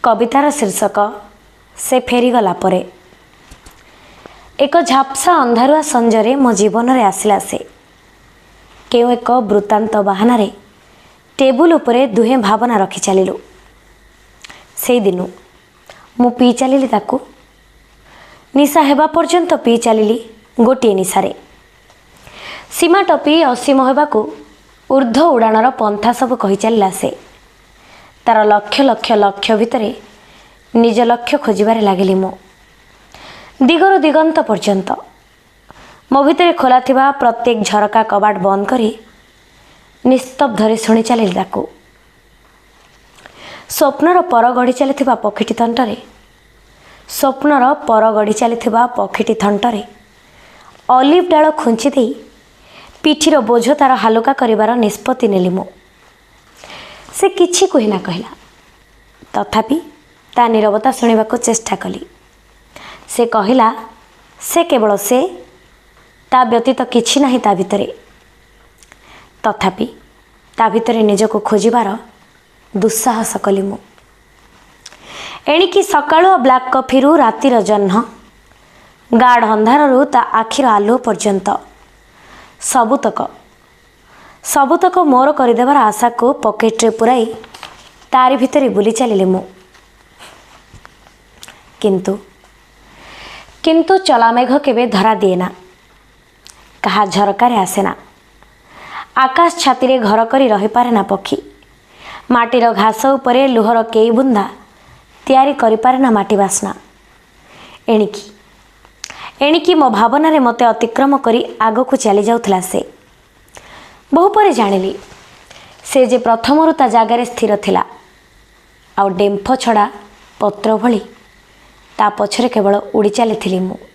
କବିତାର ଶୀର୍ଷକ ସେ ଫେରିଗଲା ପରେ। ଏକ ଝାପ୍ସା ଅନ୍ଧାରୁଆ ସଞ୍ଜରେ ମୋ ଜୀବନରେ ଆସିଲା ସେ। କେଉଁ ଏକ ବୃତ୍ତାନ୍ତ ବାହାନାରେ ଟେବୁଲ ଉପରେ ଦୁହେଁ ଭାବନା ରଖି ଚାଲିଲୁ। ସେଇଦିନୁ ମୁଁ ପିଇ ଚାଲିଲି ତାକୁ, ନିଶା ହେବା ପର୍ଯ୍ୟନ୍ତ ପିଇ ଚାଲିଲି ଗୋଟିଏ ନିଶାରେ। ସୀମା ଟପି ଅସୀମ ହେବାକୁ ଉର୍ଦ୍ଧ୍ୱ ଉଡ଼ାଣର ପନ୍ଥା ସବୁ କହି ଚାଲିଲା ସେ। ତାର ଲକ୍ଷ ଲକ୍ଷ ଲକ୍ଷ୍ୟ ଭିତରେ ନିଜ ଲକ୍ଷ୍ୟ ଖୋଜିବାରେ ଲାଗିଲି ମୁଁ। ଦିଗରୁ ଦିଗନ୍ତ ପର୍ଯ୍ୟନ୍ତ ମୋ ଭିତରେ ଖୋଲା ଥିବା ପ୍ରତ୍ୟେକ ଝରକା କବାଟ ବନ୍ଦ କରି ନିସ୍ତବ୍ଧରେ ଶୁଣି ଚାଲିଲି ତାକୁ। ସ୍ୱପ୍ନର ପର ଗଢ଼ି ଚାଲିଥିବା ପକ୍ଷୀଟି ଥଣ୍ଟରେ, ସ୍ୱପ୍ନର ପର ଗଢ଼ି ଚାଲିଥିବା ପକ୍ଷୀଟି ଥଣ୍ଟରେ ଅଲିଭ୍ ଡାଳ ଖୁଞ୍ଚି ଦେଇ ପିଠିର ବୋଝ ତାର ହାଲୁକା କରିବାର ନିଷ୍ପତ୍ତି ନେଲି ମୁଁ। ସେ କିଛି କୁହେନା କହିଲା, ତଥାପି ତା ନୀରବତା ଶୁଣିବାକୁ ଚେଷ୍ଟା କଲି। ସେ କହିଲା, ସେ କେବଳ ସେ, ତା ବ୍ୟତୀତ କିଛି ନାହିଁ ତା ଭିତରେ। ତଥାପି ତା ଭିତରେ ନିଜକୁ ଖୋଜିବାର ଦୁଃସାହସ କଲି ମୁଁ। ଏଣିକି ସକାଳୁଆ ବ୍ଲାକ୍ କଫିରୁ ରାତିର ଜହ୍ନ, ଗାଢ଼ ଅନ୍ଧାରରୁ ତା ଆଖିର ଆଲୁଅ ପର୍ଯ୍ୟନ୍ତ ସବୁତକ ମୋର କରିଦେବାର ଆଶାକୁ ପକେଟରେ ପୂରାଇ ତାରି ଭିତରେ ବୁଲି ଚାଲିଲି ମୁଁ। କିନ୍ତୁ ଚଲାମେଘ କେବେ ଧରା ଦିଏନା, କାହା ଝରକାରେ ଆସେନା। ଆକାଶ ଛାତିରେ ଘର କରି ରହିପାରେ ନା ପକ୍ଷୀ। ମାଟିର ଘାସ ଉପରେ ଲୁହର କେଇ ବୁନ୍ଦା ତିଆରି କରିପାରେ ନା ମାଟି ବାସ୍ନା। ଏଣିକି ମୋ ଭାବନାରେ ମୋତେ ଅତିକ୍ରମ କରି ଆଗକୁ ଚାଲି ଯାଉଥିଲା ସେ। ବହୁ ପରେ ଜାଣିଲି, ସେ ଯେ ପ୍ରଥମରୁ ତା ଜାଗାରେ ସ୍ଥିର ଥିଲା, ଆଉ ଡେମ୍ଫ ଛଡ଼ା ପତ୍ର ଭଳି ତା ପଛରେ କେବଳ ଉଡ଼ି ଚାଲିଥିଲି ମୁଁ।